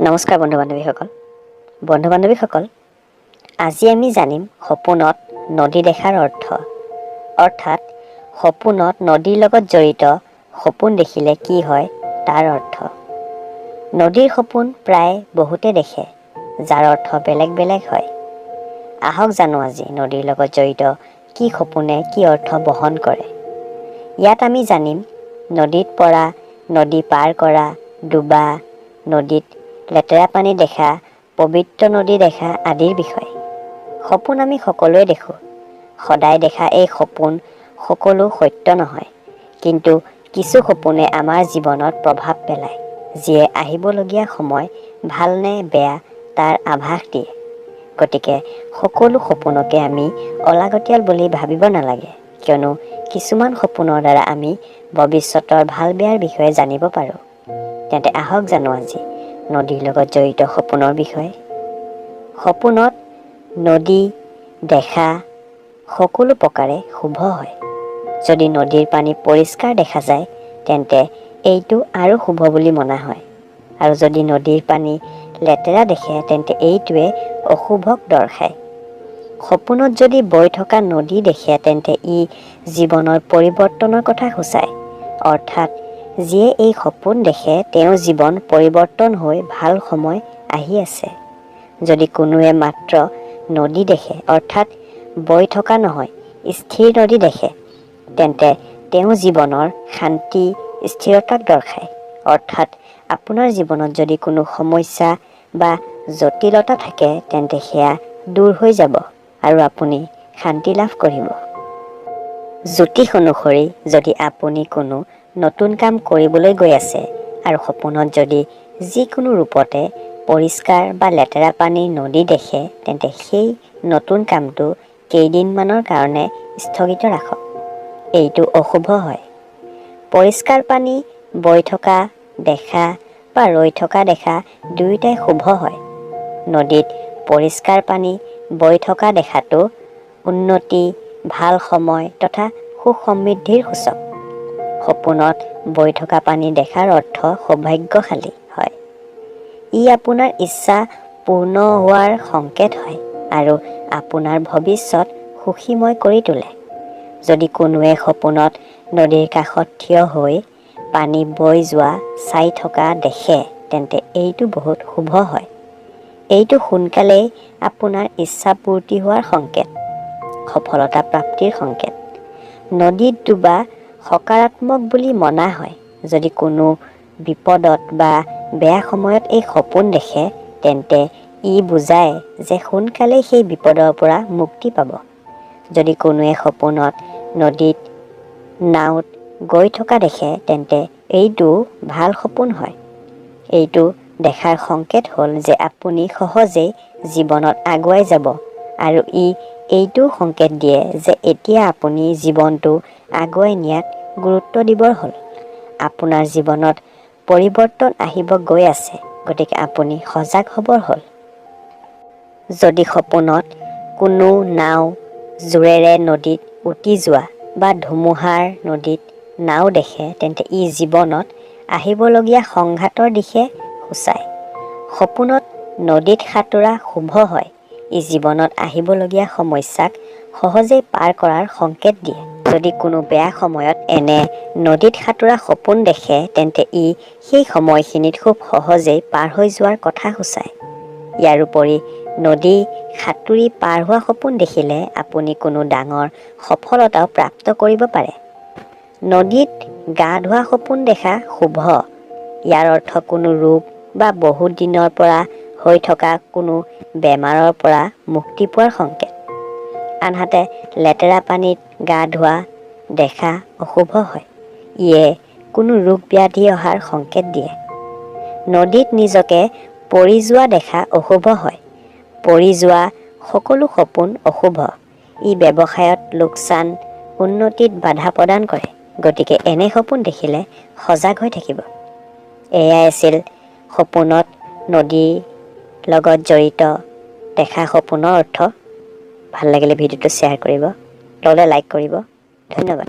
নমস্কাৰ বন্ধু বান্ধৱীসকল। বন্ধু বান্ধৱীসকল, আজি আমি জানিম সপোনত নদী দেখাৰ অৰ্থ, অৰ্থাৎ সপোনত নদীৰ লগত জড়িত সপোন দেখিলে কি হয় তাৰ অৰ্থ। নদীৰ সপোন প্ৰায় বহুতে দেখে, যাৰ অৰ্থ বেলেগ বেলেগ হয়। আহক জানো আজি নদীৰ লগত জড়িত কি সপোনে কি অৰ্থ বহন কৰে। ইয়াত আমি জানিম নদীত পৰা, নদী পাৰ কৰা, ডুবা, নদীত লেতেৰা পানী দেখা, পবিত্ৰ নদী দেখা আদিৰ বিষয়ে। সপোন আমি সকলোৱে দেখোঁ। সদায় দেখা এই সপোন সকলো সত্য নহয়, কিন্তু কিছু সপোনে আমাৰ জীৱনত প্ৰভাৱ পেলায়, যিয়ে আহিবলগীয়া সময় ভাল নে বেয়া তাৰ আভাস দিয়ে। গতিকে সকলো সপোনকে আমি অলাগতিয়াল বুলি ভাবিব নালাগে, কিয়নো কিছুমান সপোনৰ দ্বাৰা আমি ভৱিষ্যতৰ ভাল বেয়াৰ বিষয়ে জানিব পাৰোঁ। তেন্তে আহক জানো আজি নদীৰ লগত জড়িত সপোনৰ বিষয়ে। সপোনত নদী দেখা সকলো প্ৰকাৰে শুভ হয়। যদি নদীৰ পানী পৰিষ্কাৰ দেখা যায়, তেন্তে এইটো আৰু শুভ বুলি মনা হয় আৰু যদি নদীৰ পানী লেতেৰা দেখে, তেন্তে এইটোৱে অশুভক দৰ্শায়। সপোনত যদি বৈ থকা নদী দেখে, তেন্তে ই জীৱনৰ পৰিৱৰ্তনৰ কথা সূচায়, অৰ্থাৎ যিয়ে এই সপোন দেখে তেওঁৰ জীৱন পৰিৱৰ্তন হৈ ভাল সময় আহি আছে। যদি কোনোৱে মাত্ৰ নদী দেখে, অৰ্থাৎ বৈ থকা নহয়, স্থিৰ নদী দেখে, তেন্তে তেওঁ জীৱনৰ শান্তি, স্থিৰতাক দৰ্শায়। অৰ্থাৎ আপোনাৰ জীৱনত যদি কোনো সমস্যা বা জটিলতা থাকে, তেন্তে সেয়া দূৰ হৈ যাব আৰু আপুনি শান্তি লাভ কৰিব। জ্যোতিষ অনুসৰি যদি আপুনি কোনো নতুন কাম কৰিবলৈ গৈ আছে আৰু সপোনত যদি যিকোনো ৰূপতে পৰিষ্কাৰ বা লেতেৰা পানীৰ নদী দেখে, তেন্তে সেই নতুন কামটো কেইদিনমানৰ কাৰণে স্থগিত ৰাখক। এইটো অশুভ হয়। পৰিষ্কাৰ পানী বৈ থকা দেখা বা ৰৈ থকা দেখা দুয়োটাই শুভ হয়। নদীত পৰিষ্কাৰ পানী বৈ থকা দেখাটো উন্নতি, ভাল সময় তথা সুখ সমৃদ্ধিৰ সূচক। সপোনত বৈ থকা পানী দেখাৰ অৰ্থ সৌভাগ্যশালী হয়। ই আপোনাৰ ইচ্ছা পূৰ্ণ হোৱাৰ সংকেত হয় আৰু আপোনাৰ ভৱিষ্যত সুখীময় কৰি তোলে। যদি কোনোৱে সপোনত নদীৰ কাষত থিয় হৈ পানী বৈ যোৱা চাই থকা দেখে, তেন্তে এইটো বহুত শুভ হয়। এইটো সোনকালেই আপোনাৰ ইচ্ছা পূৰ্তি হোৱাৰ সংকেত, সফলতা প্ৰাপ্তিৰ সংকেত। নদীত ডুবা সকাৰাত্মক বুলি মনা হয়। যদি কোনো বিপদত বা বেয়া সময়ত এই সপোন দেখে, তেন্তে ই বুজায় যে সোনকালেই সেই বিপদৰ পৰা মুক্তি পাব। যদি কোনোৱে সপোনত নদীত নাওত গৈ থকা দেখে, তেন্তে এইটো ভাল সপোন হয়। এইটো দেখাৰ সংকেত হ'ল যে আপুনি সহজেই জীৱনত আগুৱাই যাব আৰু ই এইটোও সংকেত দিয়ে যে এতিয়া আপুনি জীৱনটো আগুৱাই নিয়াত গুৰুত্ব দিবৰ হ'ল। আপোনাৰ জীৱনত পৰিৱৰ্তন আহিব গৈ আছে, গতিকে আপুনি সজাগ হ'বৰ হ'ল। যদি সপোনত কোনো নাও জোৰেৰে নদীত উটি যোৱা বা ধুমুহাৰ নদীত নাও দেখে, তেন্তে ই জীৱনত আহিবলগীয়া সংঘাতৰ দিশে সূচায়। সপোনত নদীত সাঁতোৰা শুভ হয়। ই জীৱনত আহিবলগীয়া সমস্যাক সহজেই পাৰ কৰাৰ সংকেত দিয়ে। যদি কোনো বেয়া সময়ত এনে নদীত সাঁতোৰা সপোন দেখে, তেন্তে ই সেই সময়খিনিত খুব সহজেই পাৰ হৈ যোৱাৰ কথা সূচায়। ইয়াৰোপৰি নদী সাঁতুৰি পাৰ হোৱা সপোন দেখিলে আপুনি কোনো ডাঙৰ সফলতাও প্ৰাপ্ত কৰিব পাৰে। নদীত গা ধোৱা সপোন দেখা শুভ। ইয়াৰ অৰ্থ কোনো ৰোগ বা বহুত দিনৰ পৰা হৈ থকা কোনো বেমাৰৰ পৰা মুক্তি পোৱাৰ সংকেত। আনহাতে লেতেৰা পানীত গা ধোৱা দেখা অশুভ হয়। ইয়ে কোনো ৰোগ ব্যাধি অহাৰ সংকেত দিয়ে। নদীত নিজকে পৰি যোৱা দেখা অশুভ হয়। পৰি যোৱা সকলো সপোন অশুভ। ই ব্যৱসায়ত লোকচান, উন্নতিত বাধা প্ৰদান কৰে। গতিকে এনে সপোন দেখিলে সজাগ হৈ থাকিব। এয়াই আছিল সপোনত নদীৰ লগত জড়িত দেখা সপোনৰ অৰ্থ। ভাল লাগিলে ভিডিঅ'টো শ্বেয়াৰ কৰিব, ল'লে লাইক কৰিব। ধন্যবাদ।